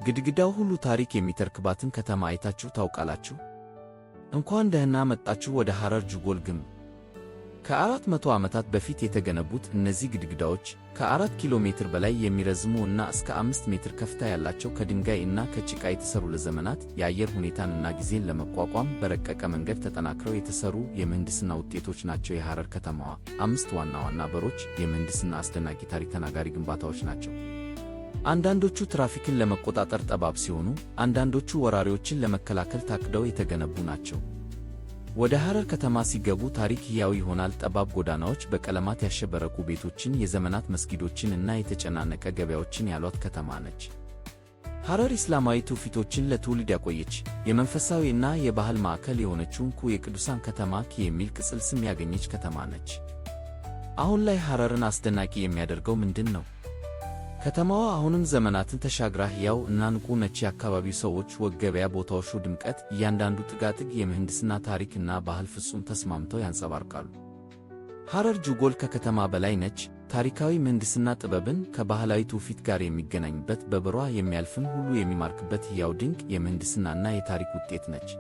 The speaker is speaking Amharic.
ግድግዳው ሁሉ ታሪክ የሚተርክባትን ከተማ አይታችሁ ታውቃላችሁ? እንኳን ደህና መጣችሁ ወደ ሐረር ጁጎል ግንብ። ከ400 ዓመታት በፊት የተገነቡት እነዚህ ግድግዳዎች ከ4 ኪሎ ሜትር በላይ የሚረዝሙ እና እስከ 5 ሜትር ከፍታ ያላቸው ከድንጋይ እና ከጭቃ የተሰሩ ለዘመናት የአየር ሁኔታን እና ጊዜን ለመቋቋም በረቀቀ መንገድ ተጠናክረው የተሰሩ የምህንድስና ውጤቶች ናቸው። የሐረር ከተማዋ አምስት ዋና ዋና በሮች የምህንድስና አስደናቂ ታሪክ ተናጋሪ ግንባታዎች ናቸው። አንዳንዶቹ ትራፊክን ለመቆጣጠር ጠባብ ሲሆኑ፣ አንዳንዶቹ ወራሪዎችን ለመከላከል ታቅደው የተገነቡ ናቸው። ወደ ሐረር ከተማ ሲገቡ ታሪክ ሕያው ይሆናል። ጠባብ ጎዳናዎች፣ በቀለማት ያሸበረቁ ቤቶችን፣ የዘመናት መስጊዶችን እና የተጨናነቀ ገበያዎችን ያሏት ከተማ ነች። ሐረር ኢስላማዊ ትውፊቶችን ለትውልድ ያቆየች፣ የመንፈሳዊ እና የባህል ማዕከል የሆነችው እንኩ የቅዱሳን ከተማ የሚል ቅጽል ስም ያገኘች ከተማ ነች። አሁን ላይ ሐረርን አስደናቂ የሚያደርገው ምንድን ነው? ከተማዋ አሁንም ዘመናትን ተሻግራ ሕያው እና ንቁ ነች። የአካባቢው ሰዎች ወግ፣ ገበያ ቦታዎቹ ድምቀት፣ እያንዳንዱ ጥጋጥግ የምህንድስና ታሪክ እና ባህል ፍጹም ተስማምተው ያንጸባርቃሉ። ሐረር ጁጎል ከከተማ በላይ ነች። ታሪካዊ ምህንድስና ጥበብን ከባህላዊ ትውፊት ጋር የሚገናኝበት፣ በበሯ የሚያልፍን ሁሉ የሚማርክበት ሕያው ድንቅ የምህንድስናና የታሪክ ውጤት ነች።